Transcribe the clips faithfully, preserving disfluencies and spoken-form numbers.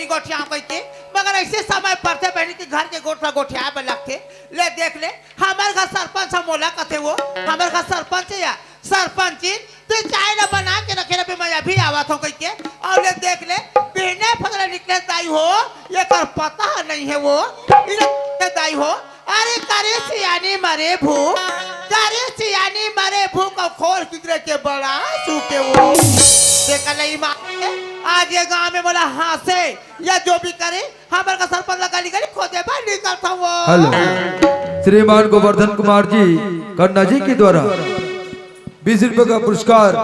गोठियाव कहिके, मगर अइसे समय परथे बहिनी कि घर के गोठ ला गोठियाय बर लगथे। ले देख ले, हमर घर सरपंच ह मोला कथे वो, हमर घर सरपंच या सरपंचिन, तैं चाय ला बना के रखे रहे, मैं अभी आवत हंव कहिके। अउ ले देख ले, बिहने फगरा निकले दाई हो, एकर पता नहीं हे वो, इने दाई हो, अरे करे सियानी मरे भूख, करे सियानी मरे भूख, अउ खोर कितरे के बड़ा सूखे वो। देखा नहीं मारे, आज ये गांव में मोला हंसे या जो भी करे, हमर घर सरपंच ला गाली गाली खोदे बर निकलत हवो। हेलो, श्रीमान गोवर्धन कुमार जी कन्ना जी के द्वारा बीस रुपए का पुरस्कार,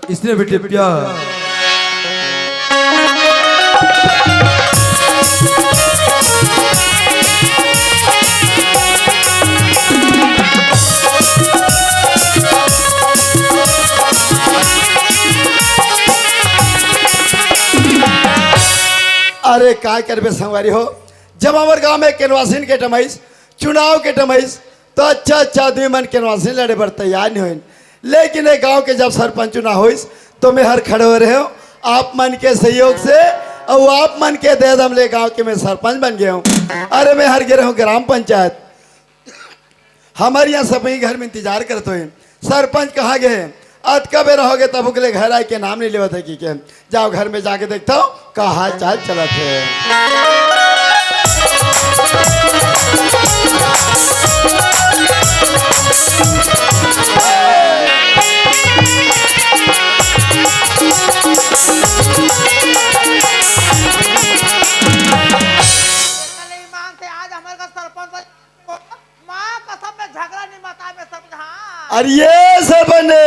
इसने भी टिप्पिया। अरे, का करबे संगवारी हो, जब हमर गांव में केनवासिन के टमइस, चुनाव के टमइस, तो अच्छा अच्छा आदमी मन केनवासिन लड़े बर तैयार नहीं होइन। लेकिन ये गांव के जब सरपंच चुनाव होइस, तो मैं हर खड़े हो रहे हूँ आप मन के सहयोग से, अउ आप मन के दया से हमले गांव के मैं सरपंच बन गए हूँ। अरे, मैं हर गे रहे हूँ ग्राम पंचायत, हमर यहाँ सभी घर में इंतजार करत होए, सरपंच कहाँ गए? अतका बेरा होगे तभो ले घर आय के नाम नहीं लेवत हे कहिके। जाव घर में जाके देखथव का हाल चाल चलत हे। आज हमर घर सरपंच माँ कसम में झगड़ा नहीं मता में समझा। अरे ये सब ने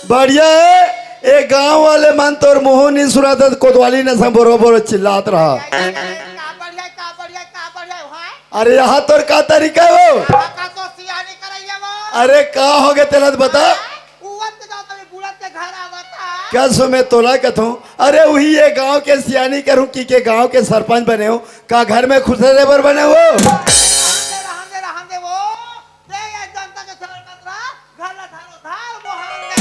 बढ़िया हे। ए गांव वाले मन तोर मुंह नहीं सुनात हे, कोतवाली न संग बोरो बोरो चिल्लात रहा। का बढ़िया, का बढ़िया, का बढ़िया, हाय। अरे यहाँ तोर का तरीका हे वो? का तो सियानी करैया वो। अरे का होगे तेला तो बता। उवत के जाओ तभी बुलत के घर आवत हे। कस में तोला कथूं, अरे उही ये गांव के सियानी करहूं कहिके गांव के सरपंच बने हो, का घर में खुश रहे बर बने हो? रहन दे, रहन दे, रहन दे वो। दे ये जनता के सरपंच ला, घर ला धारो धार मोहान दे।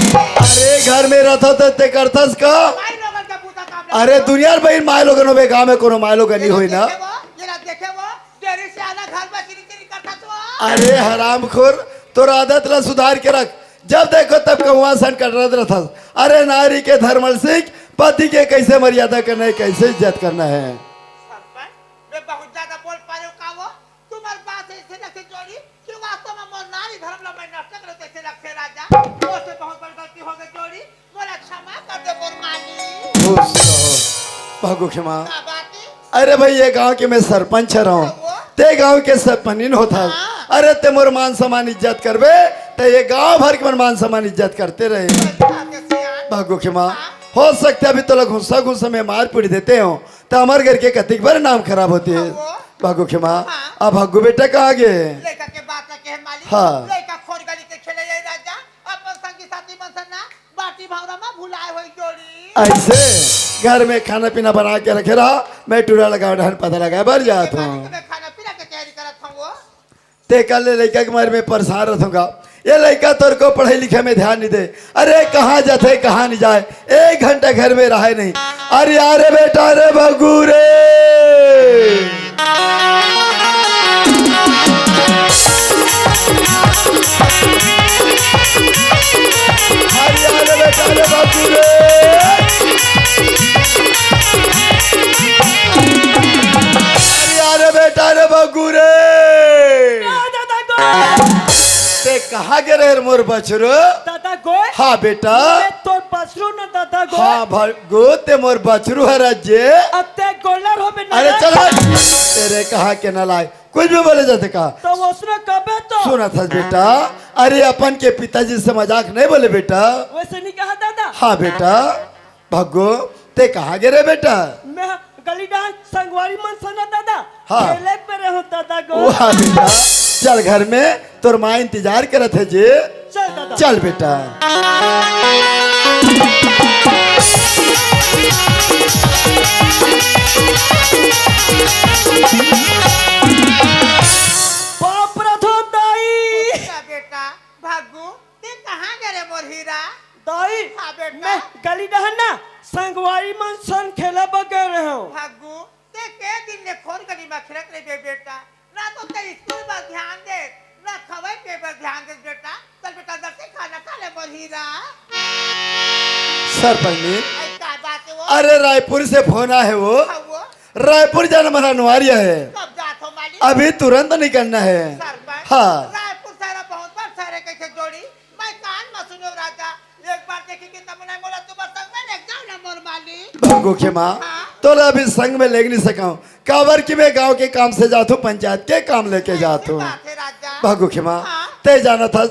अरे घर में रहथस त ते करथस का? माई लोगन के बूता काम अरे दुनिया भर माई लोगन होबे, गांव में कोनो माई लोगन नहीं होई ना। देखे वो, ये ला देखे वो, डेरी से आना घर में चिरी चिरी करता तो। अरे हरामखोर, तोर आदत ला सुधार के रख। जब देखो तब कौआ सन कटरत रहथस। अरे नारी के धर्म ल सीख, पति के कैसे मर्यादा करना है, कैसे इज्जत करना है। सरपंच, मैं बहुत ज्यादा बोल पा रहे हो का वो? तुम्हारे बात ऐसे लगे जोड़ी कि वास्तव में मोर नारी धर्म ला मैं नष्ट करे तैसे लगथे राजा। मोर से बहुत बड़ी गलती हो गई जोड़ी। मोला क्षमा कर दे मोर मालिक। खुश रहो। भागो क्षमा। का बात है? अरे भाई, ये गांव के मैं सरपंच रहूं, वो? ते गांव के सरपंचिन होथस। हाँ। अरे ते मोर मान सम्मान इज्जत करबे, ते ये गांव भर के मन मान सम्मान इज्जत करते रहे। अच्छा, के सियान। भागो क्षमा। हाँ। हो सकता है अभी तोला गुस्सा गुस्सा में मार पीट देते हो, तो हमर घर के कतिक बार नाम खराब होथे। हाँ, वो? भागो क्षमा। हाँ। अब भागो बेटा कहाँ गे? लइका के बात ला कहे मालिक। हाँ। लइका खोर गली के खेले ये राजा, अपन संगी साथी मन से ना बाटी भौरा मा भुलाए होई जोड़ी। ऐसे घर में खाना पीना बना के रखे रहा, मैं टूरा लगाए डहन पता लगाए बर जात हूँ। मैं खाना पीना के तैयारी करत हूँ वो। ते कल ले लइका के मारे में परेशान रहत हूँ गा। ये लइका तोर को पढ़ाई लिखाई में ध्यान नहीं दे। अरे कहाँ जाथे, कहाँ नहीं जाए, एक घंटा घर में रहे नहीं। अरे यार बेटा रे भगू रे। अरे यार बेटा रे भगू रे। अरे यार बेटा रे भगू रे। का दादा गोय? ते कहाँ गे रहे मोर बछरू? दादा गोय? हाँ बेटा। मैं तोर बछरू न दादा गोय। हाँ भाई, गो ते मोर बछरू हरस जे। अब ते गोल्लर होबे ना। अरे चल हट। तेरे कहाँ के नालायक, कुछ भी बोले जाथे का? तो ओसने कबे तो। सुनत हस बेटा, अरे अपन के पिताजी से मजाक नहीं बोले बेटा। वैसे नहीं कहा दादा। हाँ बेटा, भग्गू, ते कहाँ गे रहे बेटा? मैं गली डहर संगवारी मन संग दादा, हाँ। खेले पे रहो दादा गो। वाह बेटा, चल घर में, तोर माँ इंतजार करत हे जी। चल दादा। चल बेटा। बाप रे धोताई। बेटा, भग्गू, ते कहाँ गे रहे मोर हीरा? ताई, हाँ बेटा। मैं गली डहर ना संगवारी मन संग खेले बर गे रहेंव। भागू, ते के दिन ले खोर गली म खेलत रहिबे बेटा, ना तो ते स्कूल बर ध्यान दे, ना खवई पिए बर ध्यान दे बेटा। चल बेटा, अंदर से खाना खा ले मोर हीरा। सरपंचनी, अरे का बात हे वो? अरे रायपुर से फोन आए हे वो। हाँ वो। रायपुर जाना हमारा अनिवार्य हे। कब जात हो मालिक? अभी तुरंत निकलना हे। सरपंच, हाँ। रायपुर शहर बहुत बड़ शहर हे, कैसे जोड़ी? मैं कान म सुनेंव राजा, एक बार देखी कि तब नहीं बोला, तू बस संग में ले जाओ ना मोर मालिक। भग्गू के माँ, हाँ? तोला अभी संग में ले नहीं सकंव, काबर कि मैं गांव के काम से जात हंव, पंचायत के काम लेके जात हंव। बात हे राजा। भग्गू के माँ, हाँ? ते जानत हस,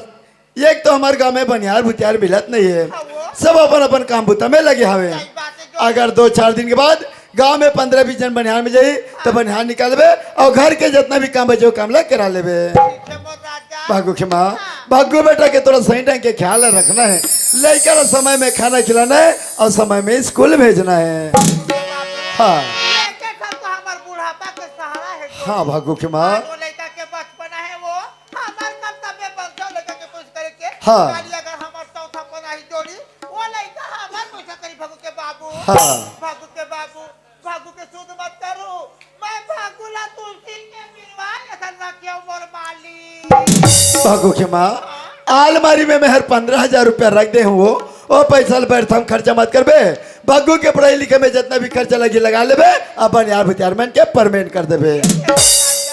एक तो हमर गांव में बनिहार भुतिहार मिलत नहीं हे, हाँ वो। सब अपन अपन काम बुता में लगे हवे। सही बात हे, जो अगर दो चार दिन के बाद गांव में पंद्रह बीस झन बनिहार मिल जाही, त बनिहार निकाल लेबे अउ घर के जतना भी काम बचे, वो काम ला करा लेबे। ठीक हे मोर राजा। भग्गू के माँ, हाँ। भग्गू बेटा के तोला सही ढंग के ख्याल रखना हे। लइका ला समय में खाना खिलाना हे अउ समय में स्कूल भेजना हे। ठीक हे बाबू। हाँ। ये के सब तो हमर बुढ़ापा के सहारा हे। हाँ भग्गू के माँ। आज वो लइका के बचपना हे वो, हमर कर्तव्य बन जाओ लइका के कुछ करे के। हाँ। खाली अगर हमर चौथा पना ही जोड़ी, वो लइका हमर कुछ करी भग्गू के बाबू। हाँ। भग्गू के बाबू। भागू के सुध मत करू, मैं भागू ला तुलसी के बिरवा असन रखेंव मोर मालिक। भागू के माँ, हाँ? आलमारी में मैं हर पंद्रह हजार रुपया रख दे हंव वो, वो पैसा ल व्यर्थ म खर्चा मत करबे। भागू के पढ़ाई लिखाई में जतना भी खर्चा लगही लगा लेबे, अपन यार भुतियार मन के permanent कर देबे।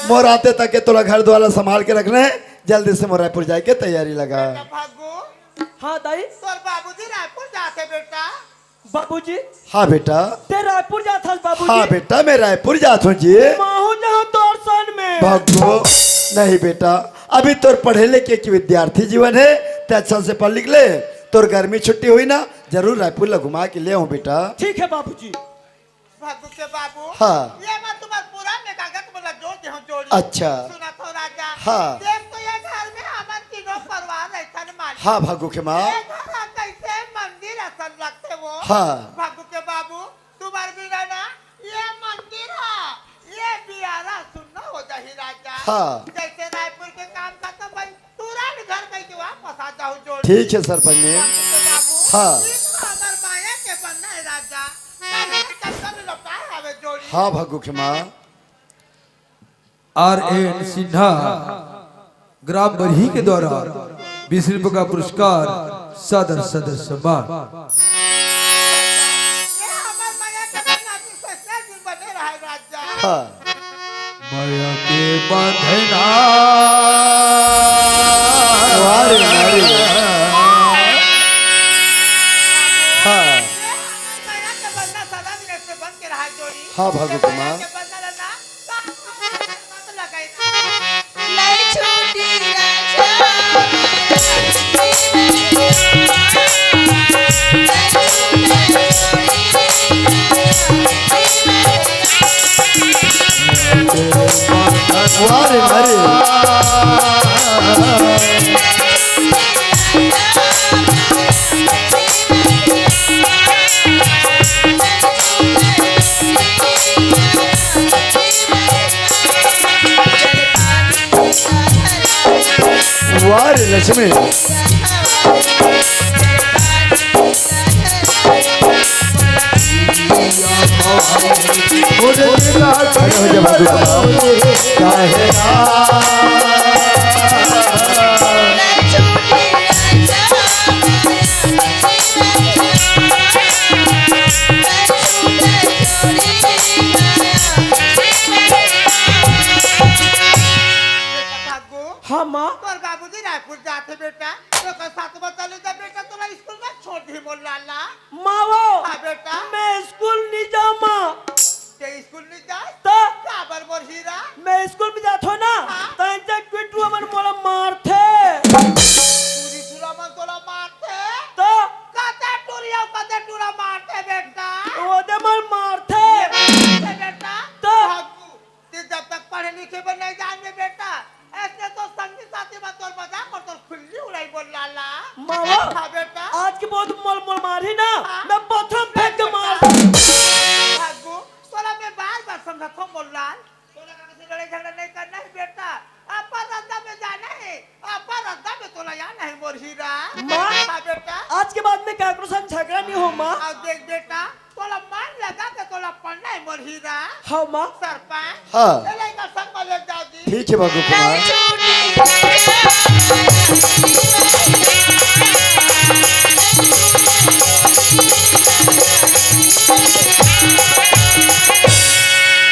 मोर आते तक के तोला घर दुआर ला संभाल के रखना हे, जल्दी से मोर रायपुर जाए के तैयारी लगा। बेटा भागू, हाँ दाई। तोर बाबूजी रायपुर जात हे बेटा। बाबूजी। हाँ बेटा। ते रायपुर जात हस बाबूजी? हाँ बेटा, मैं रायपुर जात हंव जी। महूं जाहूं तोर संग में। भागू, नहीं बेटा, अभी तोर पढ़े लिखे के विद्यार्थी जीवन हे, ते अच्छा से पढ़ लिख ले, तोर गर्मी छुट्टी होही ना, जरूर रायपुर ला घुमा के ले आहूं बेटा। ठीक हे बाबूजी। भागू के बाबू। हाँ। ये मैं तुम्हार पूरा में कागज बोला जोड़ दे हंव जोड़ी। अच्छा। सुनत हो राजा। हाँ। देख तो ये घर में हमन तीनों परिवार रहिथन मालिक। हाँ भागू के माँ। ये घर ह कैसे मंदिर असन लगथे वो। हाँ। भागू के बाबू, तुम्हार बिना ना ये मंदिर ह, ये बियारा सुन्ना हो जाही राजा। हाँ। जैसे रायपुर के काम खतम होही, तुरंत घर कहिके वापस आ जाहू जोड़ी। ठीक हे सरपंच जी। भागू के बाबू, हाँ। ये तो हमर माया के बनना हे राजा। कल के चक्कर में लौटाए आवे जोड़ी। हाँ भागू के माँ। आर एन सिन्हा, ग्राम बरही के द्वारा बीस रुपये का पुरस्कार, सादर सादर सम्मान। ये हमर माया के बनना, अभी ससुराल में बने रहे राजा। हाँ। माया के बंधना। वाह रे, वाह रे। हाँ। माया के बंधना सदा दिन ऐसे बन के रहा जोड़ी। हाँ, भागू के माँ। माया के बंधना रहना, साथ में मत लगाई ना। नहीं छूटी राजा। वाह रे, वाह रे। वाह रे लक्ष्मी। अरे हो जा भागू। हाँ, माँ। तोर बाबूजी रायपुर जाथे बेटा, तो ओकर साथ में चले जा बेटा, तोला स्कूल में छोड़ दी मोर लाला। माँ वो, हाँ बेटा। मैं स्कूल नहीं जाऊँ माँ। ते स्कूल नहीं जाए? तो? काबर मोर हीरा? मैं स्कूल में जात हो ना, हाँ? तो इनसे क्विट हुआ मन मोला मारथे। पूरी टूरा मन तोला मारथे? तो? कते टूरी अउ कते टूरा मारथे बेटा? वो दे मन मारथे। ये मारथे बेटा? तो? भागू। ते जब तक पढ़े लिखे बर नहीं जानबे बेटा, ऐसे तो संगी साथी में तोर मजाक अउ तोर खुल्ली उड़ाई बोल लाला। मामा, हाँ बेटा। आज के बाद मोल, मोल मारही ना, हाँ? मैं पत्थर फेंक के मार दूँ। भागू, तोला मैं बार बार समझत हूँ मोर लाल, तोला काका से लड़ाई झगड़ा नहीं करना है बेटा, अपन रद्दा में जाना है, अपन रद्दा में तोला आना है मोर हीरा। माँ, हाँ बेटा। आज के बाद काकरो संग झगड़ा नहीं हो माँ। अब देख बेटा, तोला मन लगा के तोला पढ़ना है मोर हीरा। हाँ माँ। सरपंच। हाँ। ए लइका संग में ले जाओ जी। ठीक है भग्गू कुमार।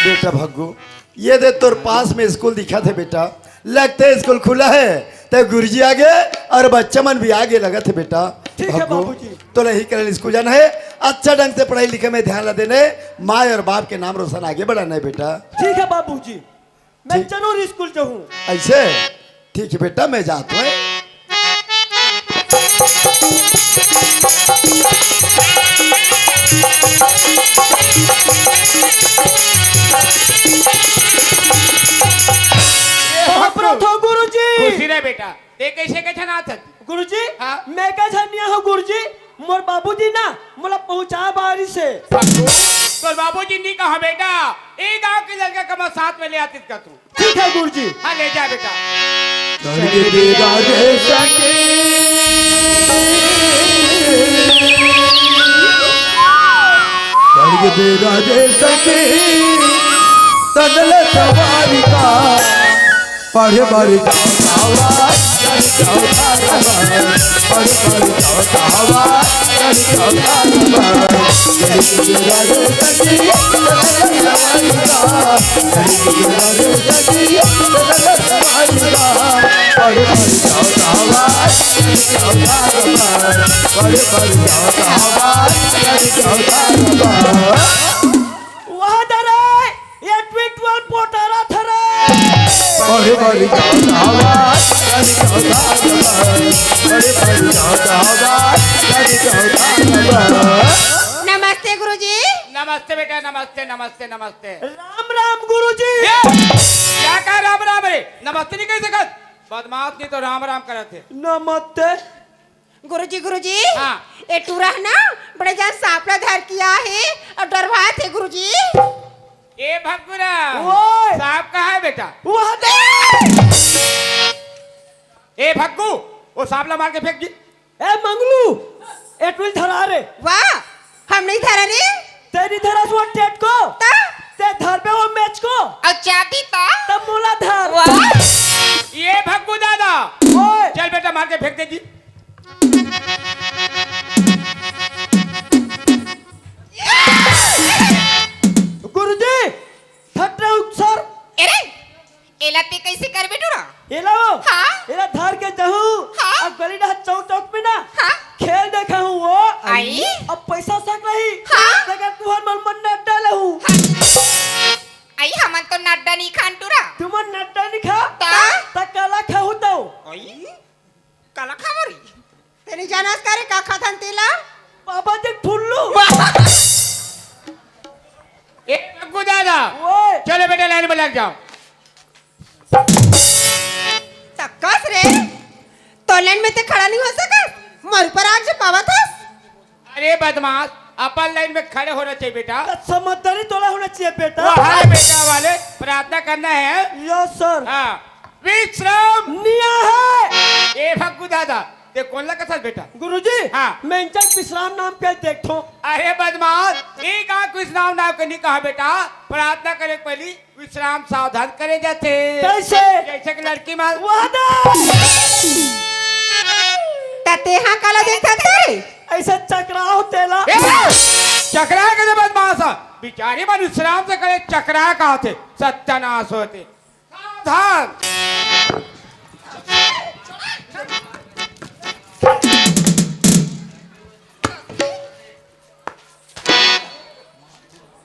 बेटा भग्गू, ये दे तोर पास में स्कूल दिखत हे बेटा, लगथे स्कूल खुला हे, ते गुरुजी आगे अउ बच्चा मन भी आगे लगत हे बेटा। ठीक हे भग्गू, बाबूजी। तोला इही करन स्कूल जाना हे, अच्छा ढंग से पढ़ाई लिखाई में ध्यान ला देना हे, माय अउ बाप के नाम रोशन आगे बढ़ाना हे बेटा। ठीक हे बाबूजी, मैं ठीक। जरूर स्कूल जाहूँ। अइसे? ठीक हे बेटा, मैं जात हँव। बाप रे, थो गुरुजी। खुशी रह बेटा, ते कइसे कइसे नाचत? गुरुजी, हाँ? मैं का झनिया हूँ गुरुजी, मोर बाबूजी ना मोला पहुँचा बारी से। तोर बाबूजी नी कहा बेटा, ए गांव के लड़का के मैं साथ में ले आतिस का तू। ठीक है गुरुजी। हाँ, ले जा बेटा। कड़के बेरा रे सखी, कड़के बेरा रे सखी, तनल सवारी का, पढ़े बर जावा, पढ़े बर जावा। वाह दरे, ये ट्वीट वाल पोटारा थरे। नमस्ते गुरुजी। नमस्ते बेटा, नमस्ते, नमस्ते, नमस्ते। राम राम गुरुजी। ए, का का राम राम रे? नमस्ते नहीं कह सकत। बदमाश नहीं तो राम राम करत हे। नमस्ते। गुरुजी, गुरुजी, हाँ। ए टूरा हे ना, बड़े जान सांप ला धर के आए हे अउ डरवात हे गुरुजी। ए भग्गू रा, ओए। सांप कहाँ हे बेटा? वहाँ दे। ए भग्गू, वो सांप ला मार के फेंक दी। ए मंगलू, ए टूरी धरा रे। वाह, हम नहीं धरा रे। तें नहीं धरस वो टेट को। ता? तें धरबे वो मैच को। अउ चाबी ता? तब मोला धर। वाह। ए भग्गू दादा। ओए। चल बेटा, मार के फेंक दे जी। गुरुजी, थट्टा उक्सर। अरे, एला तें कइसे करबे टूरा? एला वो? हाँ। एला धर के जहूँ। हाँ। अब गली डहर चौक चौक में ना। हाँ। खेल देखा हूँ वो। आई। अब पैसा सक रही। हाँ। तेकर तुहर मन मन नड्डा लहू। हाँ। आई, हमन तो नड्डा नहीं खान टूरा। तुमन नड्डा नहीं खा? ता? ता काला खाहू तो? आई? काला खावरी? तें नहीं जानस का रे का खाथन तेला? बाबा जी फुल्लू। ए भग्गू दादा, ओए। चलो बेटा लाइन में लग जाओ। सक्कस रे, तो लाइन में तें खड़ा नहीं हो सकस, मोर ऊपर आग जमावत हस। अरे बदमाश, अपन लाइन में खड़े होना चाहिए बेटा। समझदारी तोला होना चाहिए बेटा। वाह रे बेटा वाले, प्रार्थना करना है। Yes sir. हाँ, विश्राम। निया है। ए भग्गू दादा, तें कोन ला कथस बेटा? गुरुजी, हाँ। मैं इंचक विश्राम नाम के देखथों। अरे बदमाश, ए गांव के विश्राम नाम के नहीं कहा बेटा, प्रार्थना करे के पहली विश्राम सावधान करे जाथे। कइसे? जइसे कि लड़की मन। वादा। त तेहा काला देखत हे? अइसे चकराव तेला। ए! चकरा के बदमाश, बिचारी मन विश्राम से करे, चकरा का होथे, सत्यानाश होथे। सावधान।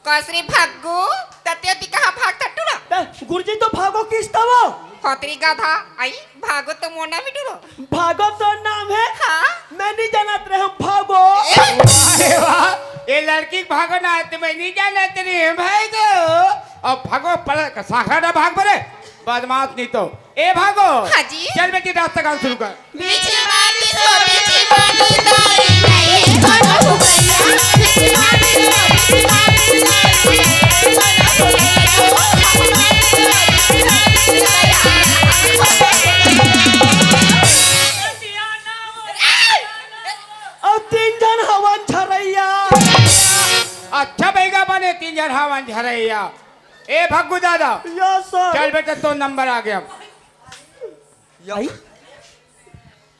कस रे भग्गू, त तें ओती कहाँ भागथस टूरा? ए, गुरुजी तो भागो किस तवो? खतरी गधा, आई, भागो तो मोर नाम हे टूरा। भागो तो नाम हे? हाँ। मैं नहीं जानत रहे हूँ भागो। अरे वाह, ये लड़की के भागो ना, तो मैं नहीं जानत रहे हूँ भाई को। अब भागो, पलक साखा ना भाग पड़े, बदमाश नहीं तो। ए भागो। हाँ जी। चल बेटी, रास्ता काम शुरू कर। बीच बाटी सो, बीच बाटी तारी, नहीं कोनो हुकैया। बीच बाटी सो, बीच बाटी तारी, नहीं कोनो हुकैया। अब तीन झन ए भग्गू दादा, यस सर। चल बेटा, तोर नंबर आ गया। आई?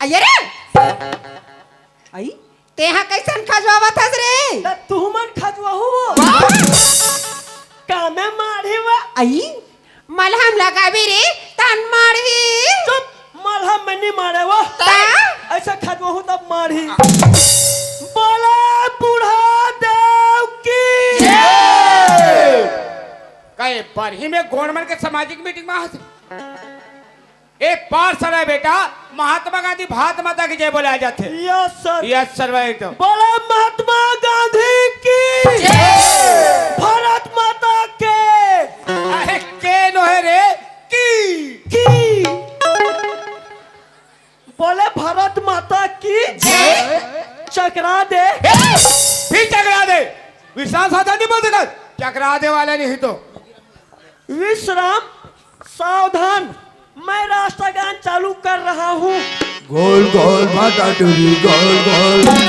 अये रे! आई? तेहा कइसन खजवावत हस रे? त तुहू मन खजवाहू वो। वाह! कामे माढ़ी वा। आई? मलहम लगाबे रे, तन माढ़ी। चुप, मलहम में नहीं माढ़े वो। ता? ऐसा खजवाहू तब माढ़ी। बोला बूढ़ा देव की। जय। कहे बरही में गोंड मन के सामाजिक मीटिंग में हंस। एक पार सलाह बेटा, महात्मा गांधी भारत माता की जय बोले आ जाथे। Yes sir. यस सर भाई, एकदम। बोला महात्मा गांधी की। जय। भारत माता के। अरे के नोहे रे, की। की। बोले भारत माता की। जय। चकरा दे। ए, फिर चकरा दे। विश्राम साधन नहीं बोल देगा, चकरा दे वाला नहीं तो। विश्राम, सावधान, मैं राष्ट्रगान चालू कर रहा हूँ। गोल गोल भाटा टूरी गोल गोल। गोल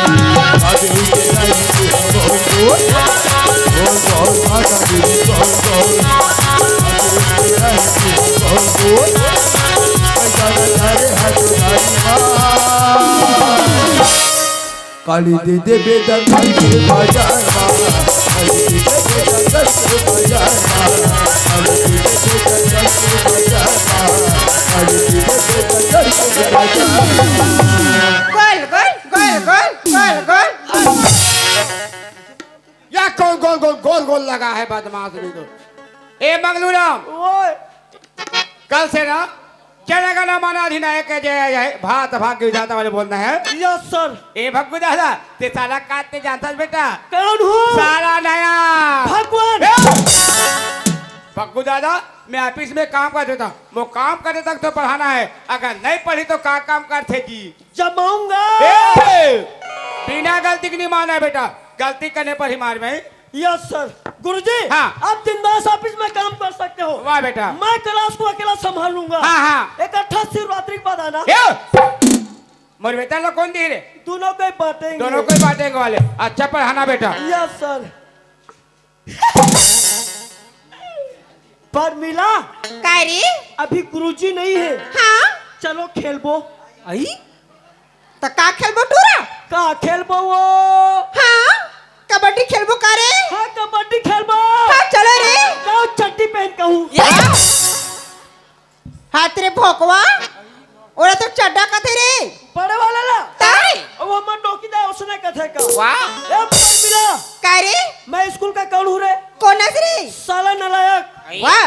गोल भाटा टूरी गोल गोल। काली दे दे बेदन के बाजार मा, काली दे दे बेदन के बाजार मा, काली दे दे बेदन के बाजार मा, काली दे दे बेदन के बाजार मा। गोल, गोल, गोल, गोल, गोल, गोल। या कौन गोल, गोल, गोल, गोल लगा है बदमाश भी तो। ए मंगलू राम, ओए। कल से ना जन गण मन अधिनायक जय जय भात भाग्य विधाता वाले बोलना है। Yes sir. ए भग्गू दादा, ते साला का ते जानता है बेटा? कौन हूँ? साला नया। भगवान। ए! भग्गू दादा, मैं ऑफिस में काम कर देता हूँ। वो काम करे तक तो पढ़ाना है, अगर नहीं पढ़ी तो का काम करथे जी? जमाऊंगा। ए! बिना गलती के नहीं माना है बेटा, गलती करने पर ही मार में। Yes sir. गुरुजी, हाँ। आप बिंदास ऑफिस में काम कर सकते हो। वाह बेटा। मैं क्लास को अकेला संभाल लूंगा। हाँ, हाँ। इकट्ठा शिवरात्रि के बाद आना। ए! मोर वेतन ला कौन दी रे? दोनों को ही बांटेंगे। दोनों को ही बांटेंगे वाले। अच्छा पढ़ाना बेटा। Yes sir. परमिला। का रे? अभी गुरुजी नहीं है। हाँ। चलो खेलबो। आई? त का खेलबो टूरा? का खेलबो वो? हाँ, कबड्डी खेलबो का रे? हाँ, कबड्डी खेलबो। हाँ, चलो रे। का चड्डी पहन कहूँ? या। हाथ रे भोकवा, ओला तो चड्डा कथे रे। बड़े वाला ला? ताई। वो मन नोकी दे, उसने कथे का। वाह। ए, परमिला। का रे? मैं स्कूल का कौन हूँ रे? कौन हस रे? साला नालायक। वाह।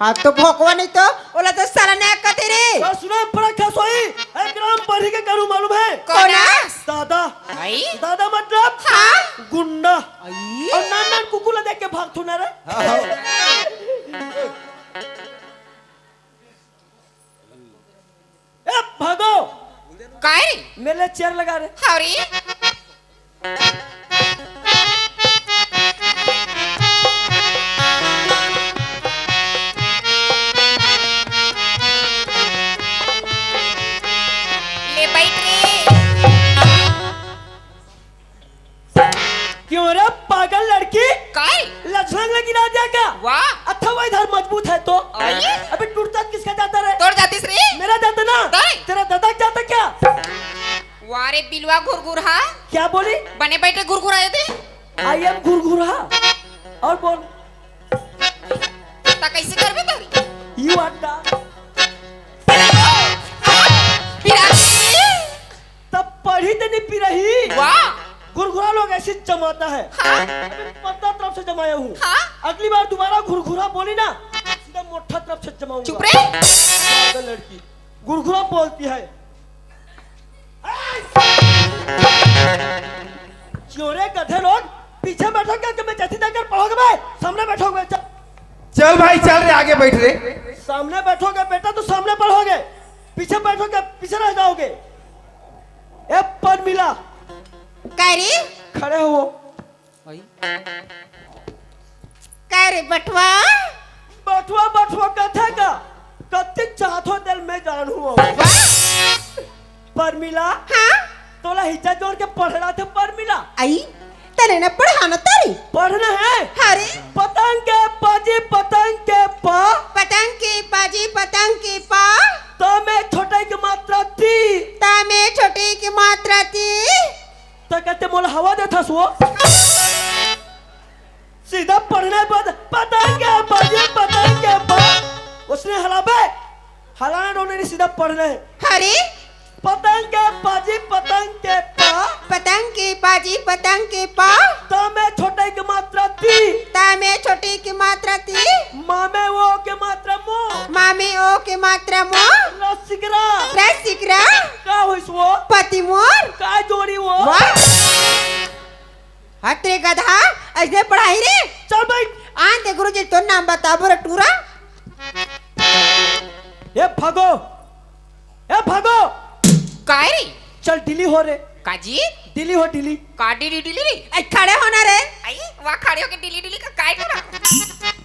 हाँ, तो भोकवा नहीं तो, ओला तो साला नालायक कथे रे। तो सुनो, बड़ा खसोई, ए, ग्राम पढ़ी के करू मालूम है? कौन हस? दादा। आई? दादा मतलब? हाँ। गुंडा। आई? और नान नान कुकुर ला देख के भाग थू ना रे। हाँ, हाँ। ए, भागो। काय रे? मेरे लिए चेयर लगा रे। हाँ रे। ले बैठ रे। क्यों रे पागल लड़की? काय? लछलंग लगी ना दिया क्या? वाह। अच्छा वो इधर मजबूत है तो। अरे? अबे टूटता किसका जाता रे? तोर जातिस रे। मेरा जाता ना? तय? तेरा दादा का जाता क्या? वाह रे बिलवा घुरघुरहा। क्या बोली? बने बैठे घुरघुराए थे। I am घुरघुरहा। और बोल। ता कैसे करबे तोरी? You are the पिराती। तब पढ़ी ते नहीं पिरही। वाह। घुरघुरा लोग ऐसे जमाता है। हाँ। मैं पत्ता तरफ से जमाया हूँ। हाँ। अगली बार दोबारा घुरघुरा बोली ना, सीधा मोटा तरफ से जमाऊंगा। चुप रे। पागल लड़की, घुरघुरा बोलती है। क्यों रे गधे लोग, पीछे बैठो क्या? कि मैं जैसी देखकर पढ़ोगे बे? सामने बैठोगे, चल। चल भाई, चल रे, आगे बैठ रे। सामने बैठोगे बेटा, तो सामने पढ़ोगे, पीछे बैठोगे, पीछे रह जाओगे। ए परमिला, का रे? खड़े हो। का रे बटवा? बटवा, बटवा कथे का? कतिक चाहत हो दिल में जान हुआ। परमिला। हाँ? तोला हिज्जा जोड़ के पढ़ रहा थे परमिला। आई, तने न पढ़ाना तोर पढ़ना है। अरे। पतंग के पाजी पतंग के पा। पतंग के पाजी पतंग के पा। त में छोटे के मात्रा ती। त में छोटे के मात्रा ती। त कहते मोला हवा देथस वो। सीधा पढ़ना है पत-, पतंग के पाजी पतंग के पा। उसने हलाबे। हलाना डोलना नहीं, सीधा पढ़ना है। अरे। पतंग के पाजी पतंग के पा। पतंग के पाजी पतंग के पा। त में छोटे के मात्रा ती। त में छोटे के मात्रा ती। मामे ओ के मात्रा मो। मामे ओ के मात्रा मो। रसिकरा। रसिकरा। का होइस वो? पति मोर। का जोड़ी वो? वाह। हट रे गधा, अइसने पढ़ाही रे। चल भाई। आन दे गुरुजी, तोर नाम बताबो रे टूरा। ए भागो, ए भागो। काय रे? चल ढीली हो रे। काजी? ढीली हो, ढीली। का ढीली ढीली रे? ए, खड़े होना रे। आई, वाह, खड़े होके ढीली ढीली का काय करा?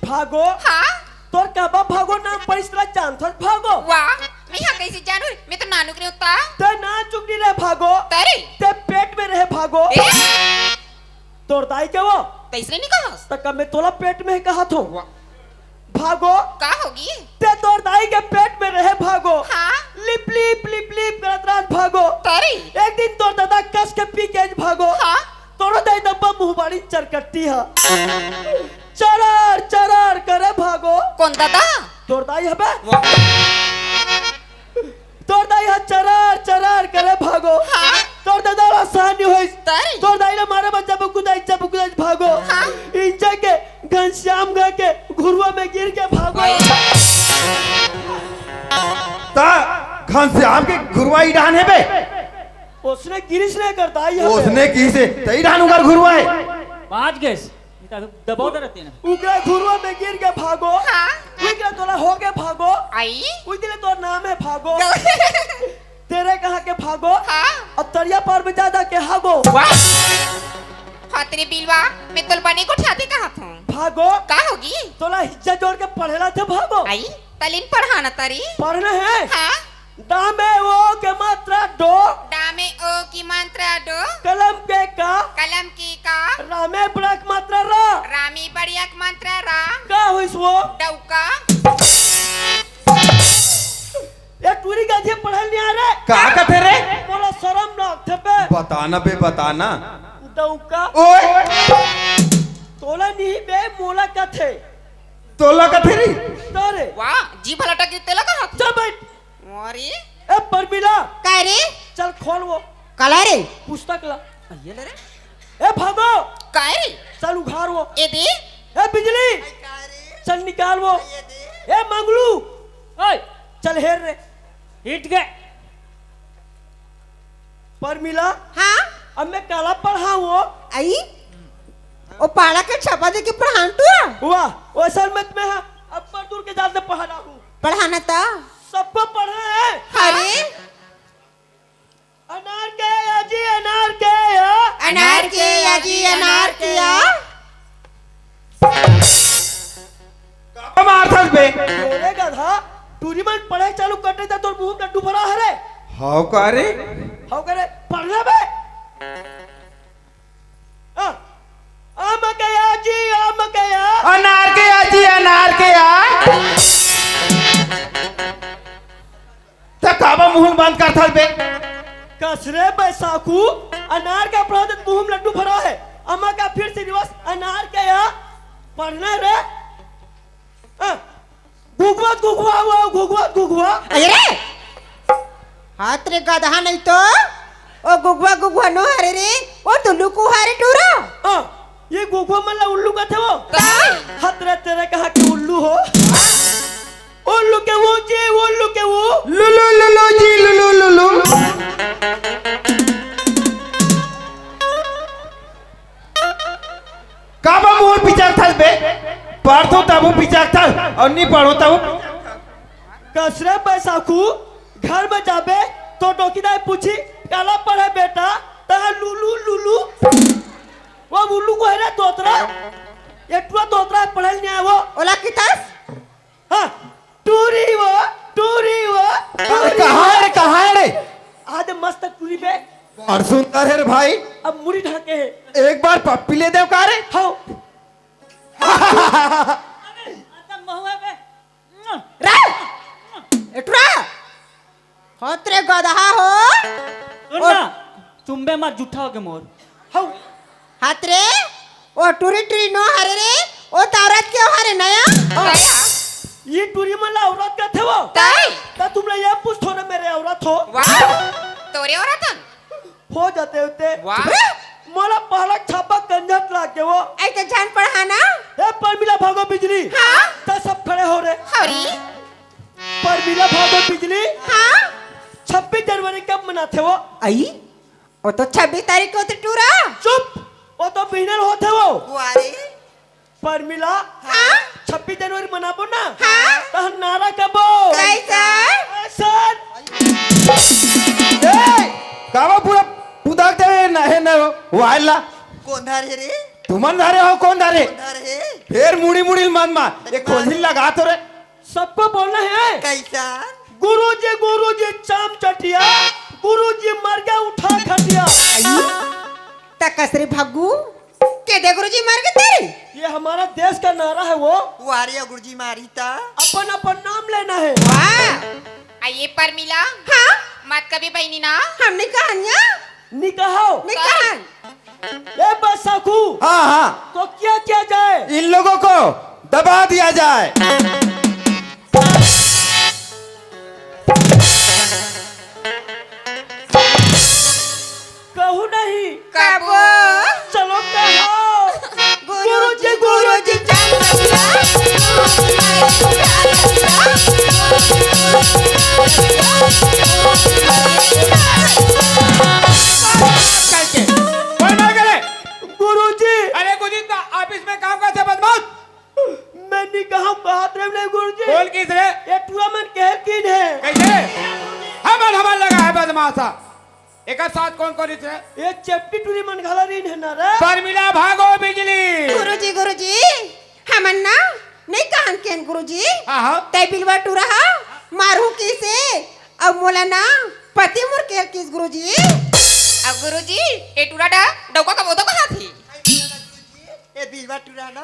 भागो। हाँ? तोर कहबा भागो नाम पड़िस ला जानथस भागो। वाह, मैं हा कैसे जानू रे? मैं तो नानुक रे होता। ते ना चुकनी रे भागो। तरी? ते पेट में रहे भागो। ए? तोर दाई के वो? तैसने नहीं कहस। त का मैं तोला पेट में कहत हूँ। वाह। भागो। का होगी? ते तोर दाई के पेट में रहे भागो। हाँ। लिप लिप लिप लिप करत रहत भागो। तरी? एक दिन तोर दादा कस के पी के भागो। हाँ। तोरो दाई दब्बा मुँह बाड़ी चरकट्टी हा। चरार चरार करे भागो। कौन दादा? तोर दाई हबे। वाह। तोर दाई हा चरार चरार करे भागो। हाँ। तोर दादा ला सहन नहीं होइस। तरी? तोर दाई ला मारे बर जब कुदाई जब कुदाई भागो। हाँ। इंजा के घनश्याम गा के घुरुवा में गिर के भागो। ओए। त घनश्याम के घुरुवा ई डाहन हे बे। उसने गिरिस ने कर दाई हा बे। उसने गिरिस हे, त ई डाहन उकर घुरुवा हे। बाज गेस। दबाव दे रहते ना। उगरा घुरुवा में गिर के भागो। हाँ। उगरा तोला हो के भागो। आई। उगरा तोर नाम है भागो। तेरे कहाँ के भागो। हाँ। अब तरिया पार में ज्यादा के हागो। वाह। हाँ, तेरे बिलवा, मैं तोल बने को ठाते कहा था। भागो। का होगी? तोला हिज्जा जोड़ के पढ़ेला थे भागो। आई, तलिन पढ़ाना तारी। पढ़ना है। हाँ। डामे ओ के मात्रा डो। डामे ओ की मात्रा डो। कलम के का। कलम की का। रामे बड़ा के मात्रा रा। रामी बढ़िया की मात्रा रा। का होइस वो? डौका। ए टूरी गाधी पढ़ल नहीं आ रे। का कथे रे? मोला शरम ना आथे बे। बताना बे, बताना। डौका। ओए। तोला नहीं बे, मोला कथे। तोला कथे रे? तोरे। वाह, जी भला टक तेला कहा। चल बैठ। अरे। ए परमिला। काय रे? चल खोल वो। काला रे? पुस्तक ला। ये ले रे। ए भागो। काय रे? चल उघार वो। ए दे। ए बिजली। चल निकाल वो। ए मंगलू। ओए। चल हेर रे। हिट गए। परमिला। हाँ? अब मैं काला पढ़ाऊँ वो। आई? ओ पाड़ा के छपा दे के पढ़ान तू? वाह, ओ असल में मैं हाँ, अब पर दूर के जात ले पढ़ा रहा हूँ। पढ़ाना था। सबको पढ़ना है। अरे। अनार के या जी, अनार के या। अनार के या जी, अनार के या। का मारथस बे? अरे गधा, टूरी मन पढ़े चालू करते त तोर मुंह में लड्डू भरा हरे। हाव का रे? हाव का रे? पढ़ना बे। आ, आम के या जी, आम के या। अनार के या जी, अनार के या। त काबर मुंह बंद करथस बे? कस रे बैसाखू, अनार के अपराध मुंह में लड्डू भरा है, अमा का फिर से रिवर्स अनार के या पढ़ना रे। हाँ। घुघुआ, घुघुआ, वो घुघुआ, घुघुआ। अरे रे! हाथ रे गधा नहीं तो, ओ घुघुआ, घुघुआ नो हरे रे, ओ टुल्लू कुहारे टूरा। हाँ, ये घुघुआ मन ला उल्लू कथे वो। का? हाथ रे तेरे कहाँ के उल्लू हो? उल्लू के वो जी, उल्लू के वो। लुलु, लुलु जी, लुलु, लुलु। काबर मुंह पिचकथस बे? पढ़थों तभो पिचकथस अउ नी पढ़ों तभो। कस रे बैसाखू, घर में जाबे तो डोकी दाई पूछी, "काला पढ़े बेटा?" तहां लुलु, लुलु। वो उल्लू को है रे तोतरा। ये टुरा तोतरा पढ़े नहीं आए वो। ओला किथस? हाँ, टूरी वो, टूरी वो, अरे टूरी कहाँ वो। है रे, कहाँ है रे? आदे मस्त टूरी बे। और सुंदर है रे भाई। अब मुड़ी ढाके है। एक बार पप्पी ले दे का रे? हाँ। हाँ, हाँ, हाँ। अबे, आता महुआ बे। रे! ए टुरा! हत रे गदहा हो। सुन ओ ना, चुम्बे मत, जूठा होगे मोर। हौ। हत रे, ओ टुरी टुरी नो हरे रे, ओ त औरत के हरे नया। हाँ। ये टुरी मन ला औरत कथे वो। तई? त तुम ला ये पूछ थोड़े मेरे औरत हो। वाह, तोरे औरत हन? हो जाते होते। वाह। मोला पहला छापा कंजत लाग के वो। ऐसे जान पड़हा ना। ए परमिला भागो बिजली। हाँ? त सब खड़े हो रे। हरी। परमिला भागो बिजली। हाँ? छब्बीस जनवरी कब मनाथे वो? आई? वो तो छब्बीस तारीख को तो टूरा। चुप, वो तो बिहनल होथे वो। वारे। परमिला, हाँ? छब्बीस जनवरी मनाबो ना? हाँ? तहन नारा कबो। कैसा? ऐसन। ए, कावा पूरा पुदाक दे ना हे ना वाला। कोन धारे रे? तुमन धारे हो, कोन धारे? कोन धारे? फेर मुड़ी मुड़ी मन मा, ये खोलही लगा तो रे। सबको बोलना है। कैसा? गुरुजी, गुरुजी, चाम चटिया, गुरुजी मर गया, उठा खटिया। आई? त कसरी भग्गू, के दे गुरुजी मर गए तेरे? ये हमारा देश का नारा है वो। वारिया गुरुजी मारी ता। अपन, अपन नाम लेना है। वाह। आ ये परमिला। हाँ? मत कभी बहनी ना। हमने कहा न्या? निकहाओ। निकहा। ए बैसाखू। हाँ, हाँ। तो क्या किया जाए? इन लोगों को दबा दिया जाए। कहूँ नहीं। कबो। चलो कहो। गुरुजी, गुरुजी। करके। कोई ना करे। गुरुजी। अरे गुरुजी, तो ऑफिस में काम करते बदमाश। मैं नहीं कहा बात रे नहीं गुरुजी। बोल किस रे? ये टूरा मन कहल किन है। कैसे? हमन, हमन लगा है बदमाशा। एकर साथ कौन कौन रिथे? ये चेपटी टूरी मन घला रहिन है ना रे। परमिला भागो बिजली। गुरुजी, गुरुजी, हमन ना नहीं कहन केन गुरुजी। हाँ, हाँ। तै बिलवा टूरा हा, मारू किसे? अब मोला ना पति मोर केल किस गुरुजी। अब गुरुजी, ए टूरा डा डौका का बोदो कहा थी? ए बिलवा टूरा ना।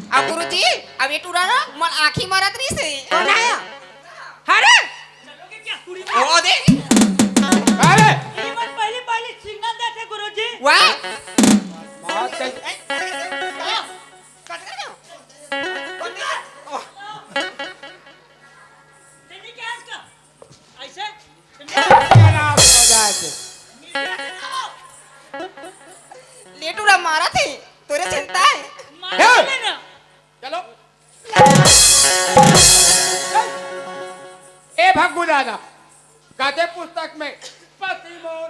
अब गुरुजी, अब ये टूरा ना, मन आँखी मारत रहिसे। कौन आया? अरे! ओ दे। अरे! ये मन पहली, पहली सिग्नल देथे गुरुजी। वाह! बात सही। कट कर दो। जल्दी क्या इसका? ऐसे? खराब हो जाए थे। ले टूरा मारा थे, तोरे चिंता है। मारा हे! नहीं ना। चलो। ए भग्गू दादा, गदे पुस्तक में पति मोर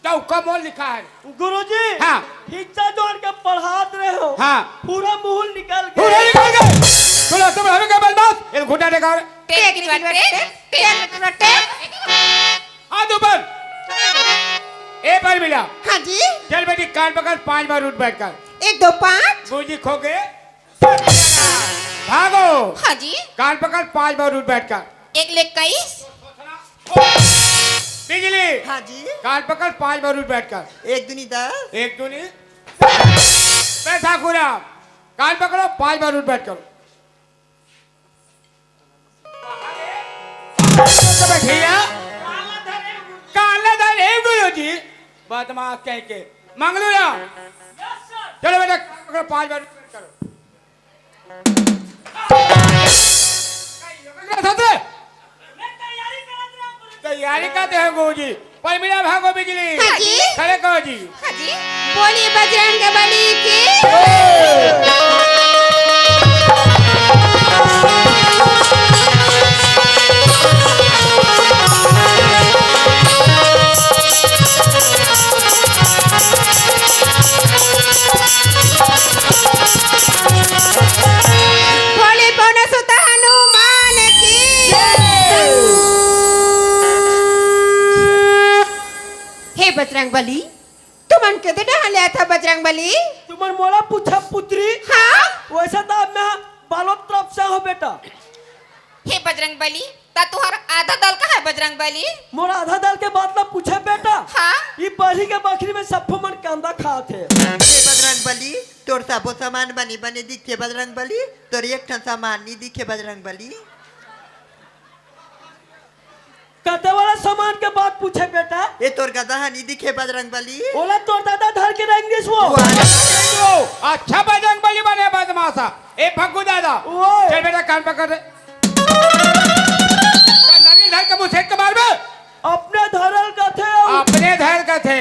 डौका मोर लिखा है। गुरुजी, हाँ। हिच्चा जोड़ के पढ़ात रहे हो। हाँ। पूरा मुहुल निकल गया। पूरा निकल गया। सुनो, तुम हमें क्या बदमाश? ये घुटा टेका। टेक, टेक, टेक, टेक, टेक। हाथ ऊपर। ए परमिला। हाँ जी। चल बेटी, कान पकड़, पांच बार उठ बैठ कर। एक, दो, पाँच। गुरुजी खो गए। भागो। हाँ जी। कान पकड़, पांच बार उठ बैठ कर। एक ले इक्कीस। बिजली। हाँ जी। कान पकड़, पांच बार उठ बैठ कर। एक दूनी दस। एक दूनी। बैठा खुराम। कान पकड़ो, पांच बार उठ बैठ करो। बैठिया। काला धरे गुरुजी। बदमाश कह के। मंगलू राम। चलो बेटा, पकड़ो, पांच बार उठ बैठ करो। तैयारी करते हैं गुरुजी। परमिला भागो बिजली। हाँ जी। खड़े कहो जी। हाँ जी। बोलिए बजरंग बली की। भोले पौना सुत हनुमान की। हे बजरंग बली, तुमन के दे डहान ले आथा बजरंग बली? तुमन मोला पूछा पुत्री? हाँ? वैसे तो अब मैं बालोद तरफ से हूँ बेटा। हे बजरंग बली, ता तुहर आधा दल कहाँ है बजरंग बली। मोर आधा दाल के बात ला पूछे बेटा। हाँ। ई बरही के बखरी में सब्बो मन कांदा खात हे। हे बजरंग बली, तोर सबो सामान बने बने दिखे बजरंग बली, तोर एक ठन सामान नी दिखे बजरंग बली। कते वाला सामान के बात पूछे बेटा? ए तोर गधा ह नी दिखे बजरंग बली। ओला तोर दादा धर के रेंग दिस वो। वाह। अच्छा बजरंग बली बने बदमाशा। ए भग्गू दादा, ओए। चल बेटा कान पकड़ रे। नरी धर के मुसेट के मारबे। अपने धरल कथे अउ अपने धरल कथे।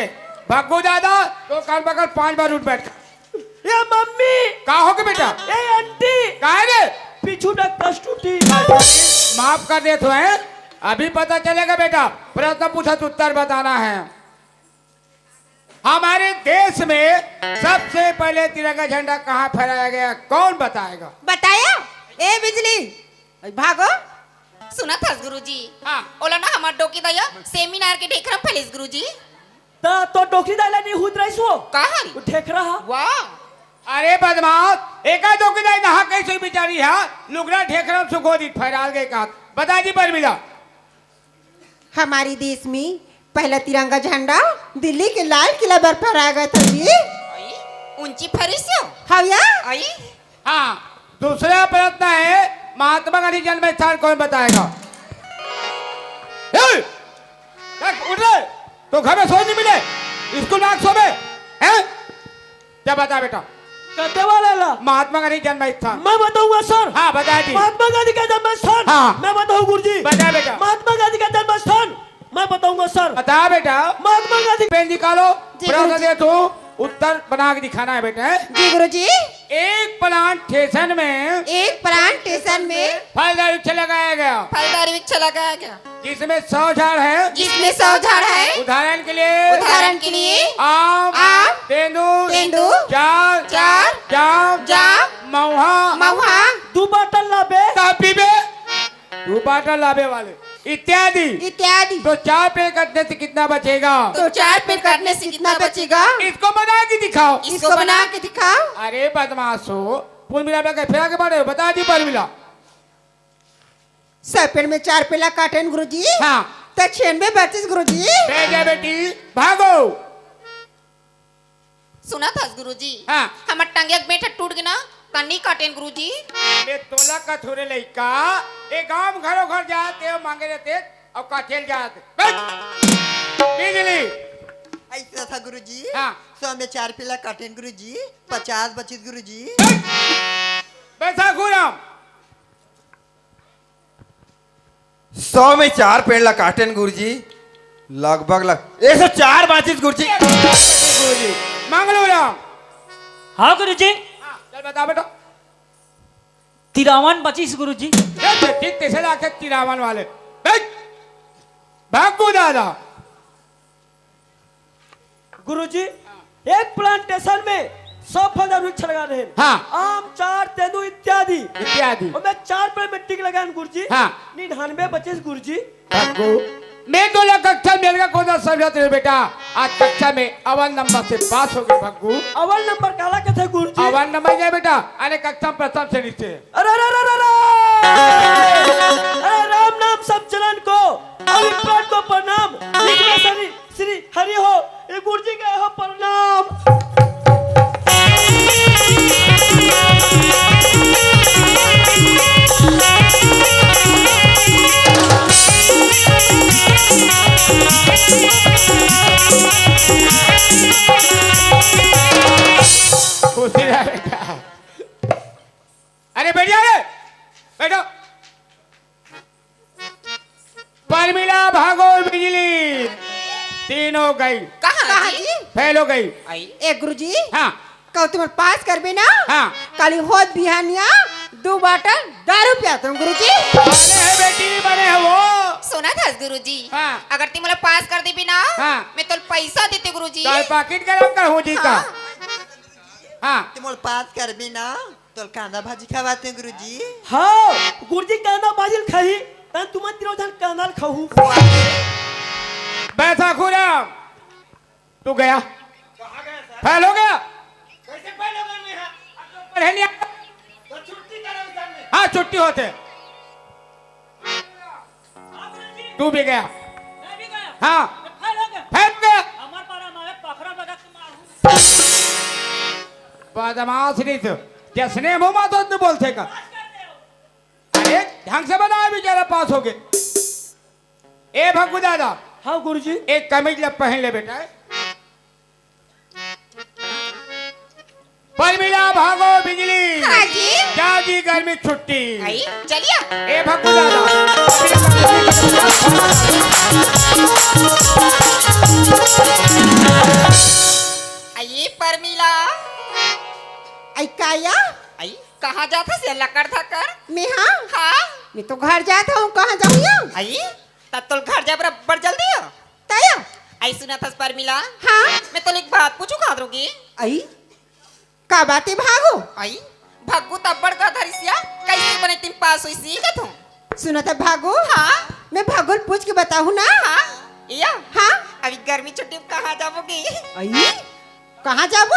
भग्गू दादा, तो कान पकड़, पांच बार उठ बैठ। ए मम्मी। का होगे बेटा? ए आंटी। का हे रे? पीछू डग कस टूटी। माफ कर देथों, हैं? अभी पता चलेगा बेटा, प्रश्न पूछा तो उत्तर बताना है। हमारे देश में सबसे पहले तिरंगा झंडा कहाँ फहराया गया, कौन बताएगा? बताया? ए बिजली, भागो। सुनत हस गुरुजी? हाँ। ओला ना हमर डोकी दाई ह सेमिनार के ढेखरा म फैलिस गुरुजी। त तोर डोकी दाई ला नी हुत रहिस वो? का हरी? वो ढेखरा हा। वाह। अरे बदमाश, एका डोकी दाई नहा कइसे बिचारी हा, लुगरा ढेखरा म सुखो दिस, फहराल गे का। बता जी परमिला। हमारी देश में पहला तिरंगा झंडा दिल्ली के लाल किला पर फहराया गया था जी। आई, ऊंची फहरिस हो? हाँ या? आई। हाँ, दूसरा प्रश्न है, महात्मा गांधी जन्म स्थान कौन बताएगा? ए, ए, उठ रे, तो घर में सोए नहीं मिले, स्कूल में आके सोबे, हैं? क्या बता बेटा? कते वाला ला? महात्मा गांधी जन्म स्थान। मैं बताऊंगा सर। हाँ, बता जी। महात्मा गांधी का जन्म स्थान। हाँ। मैं बताऊं गुरुजी। बता बेटा। महात्मा गांधी का जन्म स्थान मैं बताऊंगा सर। बता बेटा। महात्मा गांधी। पेन निकालो। जी प्रश्न गुरुजी। दे तू, उत्तर बना के दिखाना है बेटा, हैं? जी गुरुजी। एक प्लांटेशन में एक प्लांटेशन में फलदार वृक्ष लगाया गया। फलदार वृक्ष लगाया गया। जिसमें सौ झाड़ है। जिसमें सौ झाड़ है। उदाहरण के लिए उदाहरण के लिए आम, आम, तेंदू, तेंदू, चार, चार, जाम, जाम, महुआ, महुआ। दू बाटल लाबे। तब पीबे। दू बाटल लाबे वाले। इत्यादि। इत्यादि। तो चार पेड़ कटने से कितना बचेगा? तो चार पेड़ कटने से कितना बचेगा? इसको बना के दिखाओ। इसको बना के दिखाओ। अरे बदमाशो, कुल मिला के फेरा के बारे में बता दी परमिला। सौ पेड़ में चार पेड़ ला काटेन गुरुजी। हाँ। त छियानबे बचिस गुरुजी। बेटा बेटी, भागो। सुनत हस गुरुजी? हाँ। हमर टंगिया के बेंट ह टूट गे ना, त नी काटेन गुरुजी। मैं तोला कथों रे लइका, ए गांव घरो घर जात हे, मांगे रहते अउ काटेल जात। बैठ। बिजली। ऐसा था गुरुजी। हाँ। सौ में चार पेड़ ला काटेन गुरुजी, पचास बचिस गुरुजी। बैठ। बैसाखू राम। सौ में चार पेड़ ला काटेन गुरुजी, लगभग लग-, एक सौ चार बाचिस गुरुजी। गुरुजी, मंगलू राम। हाँ गुरुजी। हाँ, चल बता बेटा। तिरावन बचिस गुरुजी। ये तो ठीक तैसे लाके तिरावन वाले। बैठ। भागू दादा। गुरुजी, एक प्लांटेशन में सौ फलदार वृक्ष लगा रहे हैं। हाँ। आम, चार, तेंदू इत्यादि। इत्यादि। ओमे चार पेड़ में टिक लगाएन गुरुजी। हाँ। निन्यानवे बचिस गुरुजी। भग्गू, मैं तोला कक्षा में अलगा कोन समझात रहे बेटा, आज कक्षा में अव्वल नंबर से पास हो गए भग्गू। अव्वल नंबर काला कथे गुरुजी? अव्वल नंबर नहीं बेटा, अरे कक्षा में प्रथम श्रेणी से। अरे, अरे, अरे, अरे, अरे! अरे, राम नाम सब जलन को, अभिप्राण को प्रणाम। विघ्नेश्वरी श्री हरि हो, ए गुरुजी के हो प्रणाम। खुशी रहे बेटा। अरे बैठ जा रे, बैठो। परमिला भागो बिजली, तीनों गई। कहाँ कहाँ जी? जी? फेल हो गई। आई। ए गुरुजी, हाँ। कहूँ तुमन पास करबे ना, हाँ। काली होत बिहानिया दू बाटल दारू पियाथों गुरुजी। बने है बेटी, बने है वो। सुनत हस गुरुजी, हाँ। अगर तुमन पास कर देबे ना, हाँ। मैं तोला पैसा देतेंव गुरुजी। तोर पाकिट गरम कर हो जी का। हाँ। हाँ। तुमन पास करबे ना, तोला कांदा भाजी खवातेंव गुरुजी। हाँ, गुरुजी कांदा भाजी ल खाही, त तुमन तीनों झन कांदा ल खाहू। बैसाखू राम, तू गया। फेल हो गया। कैसे फेल हो गया मैं? हाँ, अब तो पढ़े नहीं आता। तो छुट्टी करो सर ने। हाँ, छुट्टी होथे। डूबी गया। मैं भी गया। हाँ। मैं फेल हो गया। फेल हो गया। हमार पारा मारे पखरा बजा के मारू। बदमाश नहीं तो, जसने मुंह मातो तू बोलते का। अरे, ढंग से बनाओ, बेचारा पास हो गए। ए भग्गू दादा, हाँ गुरुजी। एक कमीज ला पहन ले बेटा। परमिला भागो बिजली। हाँ जी। जा जी गर्मी छुट्टी। आई, चलिए। ए भग्गू दादा। आई परमिला। आई काया? आई कहाँ जात हस ये लकड़ धकर? मैं हाँ? हाँ? मैं तो घर जात हूँ, कहाँ जाऊँ या? आई, तब तो घर जाए बराबर जल्दी हो। तया? आई सुनत हस परमिला? हाँ? मैं तो एक बात पूछू खात रुकी। आई? का बात है भागो? आई, भग्गू तब बड़ गधरिसिया, कैसे बने तीन पास हुई सीखत हूँ। सुनत है भागो? हाँ? मैं भागो ल पूछ के बताहूँ ना? हाँ? या? हाँ? अभी गर्मी छुट्टी में कहाँ जाबोगी? आई? कहाँ जाबो?